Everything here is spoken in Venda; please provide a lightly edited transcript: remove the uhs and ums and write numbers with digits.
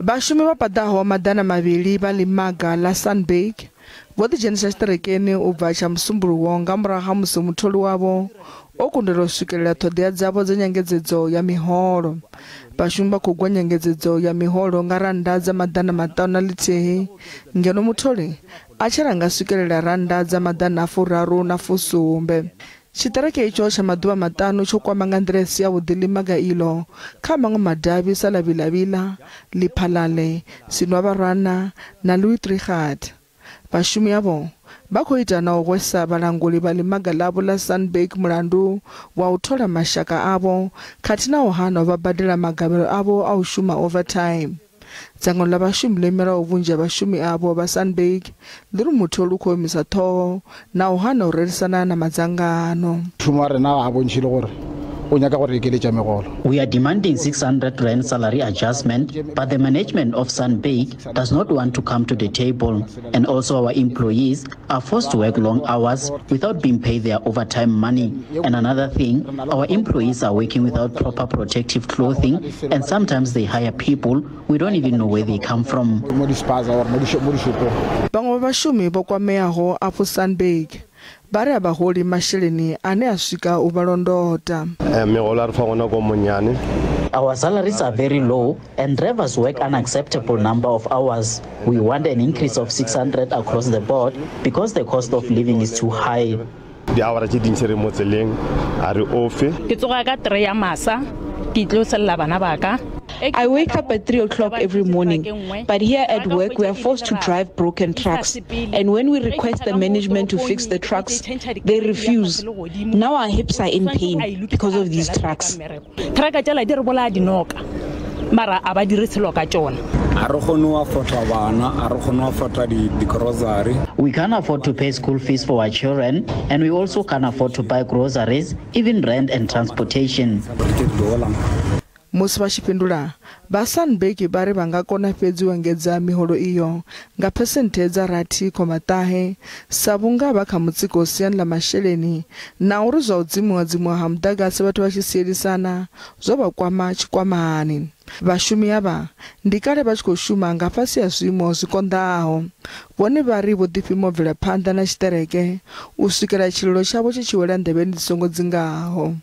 Vhashumi vha paḓaho 200 vha ḽimaga ḽa Sunbake vho ḓidzhenisa tshiṱerekeni u bva tsha Musumbuluwo nga murahu ha musi mutholi wavho o kundelwa u swikelela ṱhoḓea dzavho dza nyengedzedzo ya miholo. Vhashumi vha khou gwa nyengedzedzo ya miholo nga rannda dza 501 ngeno mutholi a tshi ranga swikelela rannda dza 370. Tshiṱereke itsho tsha maḓuvha maṱanu tsho kwama nga nḓila i si yavhuḓi ḽimaga iḽo kha maṅwe madavhi sa ḽa Vilavila, Lephalale, Senwabarwana na Louis Trichardt. Vhashumi avho vha khou ita na u hwesa vhalanguli vha ḽimaga ḽavho ḽa Sunbake mulandu wa u thola mashaka avho khathihi na u hana u vha badela magavhelo avho a u shuma overtime. Dzangano ḽa vhashumi ḽo imelaho vhunzhi ha vhashumi avho vha Sunbake ḽi ri mutholi u khou omisa ṱhoho na u hana u rerisana na madzangano. Mushumo wa rena ga bontšhi le gore o nyaka go re ekeletša megolo. We are demanding 600 rand salary adjustment, but the management of Sunbake does not want to come to the table, and also our employees are forced to work long hours without being paid their overtime money. And another thing, our employees are working without proper protective clothing, and sometimes they hire people we don't even know where they come from. Mo di-spaza or mo dishopong. Vhaṅwe vha vhashumi vho kwameaho afho Sunbake vha ri a vha holi masheleni ane a swika u vha londota. Megolo a re fa gona ko monyane. Our salaries are very low and drivers work unacceptable number of hours. We want an increase of 600 across the board because the cost of living is too high. Diawara tse dintsi re mo tseleng a re ofe. Ke tsoga ka 3 ya masa, ke tlo sella bana ba ka. I wake up at 3 o'clock every morning, but here at work we are forced to drive broken trucks. And when we request the management to fix the trucks, they refuse. Now our hips are in pain because of these trucks. Truck tsela di re bolaya dinoka, mara a ba dire selo ka tsona. A re kgone ho afford-a bana, a re kgone ho afford-a di-grocery. We can't afford to pay school fees for our children, and we also can't afford to buy groceries, even rent and transportation. Musi vha tshi fhindula, vha Sunbake vha ri vha nga kona fhedzi u engedza miholo iyo nga phesenthe dza 6.9 sa vhunga vha kha mutsiko siani ḽa masheleni na uri zwa u dzimiwa dzimiwa ha muḓagasi vhathu vha tshi sielisana zwo vha kwama tshikwamani. Vhashumi avha ndi kale vha tshi khou shuma nga fhasi ha zwiimo zwi konḓaho. Vhone vha ri vho ḓifhima u bvela phanḓa na tshiṱereke u swikela tshililo tshavho tshi tshi wela nḓevheni dzi songo dzingaho.